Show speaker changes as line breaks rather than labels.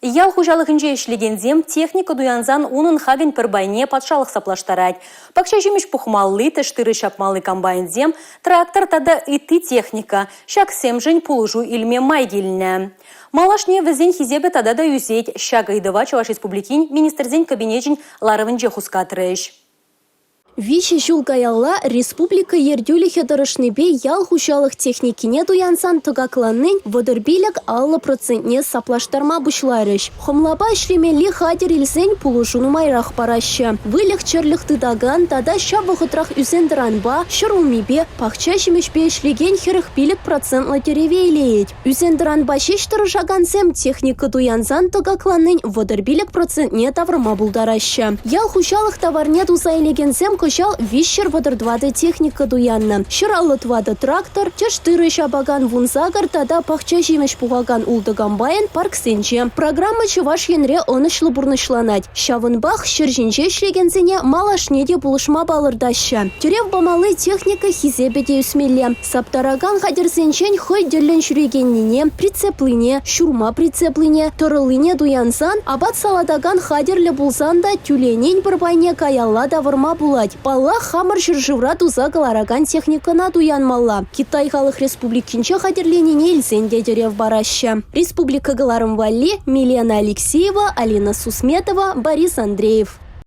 Ял хуҫалӑхӗнче ӗҫлекенсем техника туянсан унӑн хакӗн пӗр пайне патшалӑх саплаштарать. Пахча ҫимӗҫ пухмалли, тӗш тырӑ ҫапмалли комбайнсем, трактор тата ытти техника ҫаксемшӗн пулӑшу илме май килнӗ. Малашне вӗсен хисепӗ тата та ӳсет. Ҫак ыйтӑва Чӑваш Республикин Министрсен Кабинечӗн ларӑвӗнче хускатрӗҫ.
Виҫӗ ҫул каялла республика ертӳлӗхӗ тӑрӑшнипе ял хуҫалӑх техникине туянсан тӑкакланнин 35 50 процентне саплаштарма пуҫларӗҫ. Хӑмлапа ӗҫлемелли хатӗр илсен пулӑшу нумайрах параҫҫӗ. Выльӑх-чӗрлӗх тытакан тата ҫав вӑхӑтрах ӳсен-тӑранпа, ҫӗрулмипе, пахча ҫимӗҫпе ӗҫлекен 45 процентлӑ тӗреве илеет. Ӳсен-тӑранпа ҫеҫ тӑрӑшакансем техника туянсан тӑкакланнин 35 процентне тавӑрма пултараҫҫӗ. Ял хуҫалӑх таварне туса илекенсем кӑҫал 334 техника туяннӑ. 154 трактор, тӗш тырӑ ҫапакан 18 тата пахча ҫимӗҫ пухакан ултӑ комбайн парксенче. Программа Чӑваш Енре ӑнӑҫлӑ пурнӑҫланать. Ҫавӑнпах ҫӗр ҫинче ӗҫлекенсене малашне те пулӑшма палӑртаҫҫӗ. Тӗрев памалли техника хисепӗ те ӳсмелле. Саптаракан хатӗрсенчен хӑй тӗллӗн ҫӳрекеннине, прицеплине, ҫурма прицеплине, тӑрӑллине туянсан, апат салатакан хатӗрлӗ пулсан та тӳленин пӗр пайне каялла тавӑрма пулать. Паллах, хамӑр ҫӗршывра туса кӑларакан техникӑна туянмалла. Китай Халӑх Республикинче хатӗрленине илсен те тӗрев параҫҫӗ. Республика кӑларӑм валли Милена Алексеева, Алина Сусметова, Борис Андреев.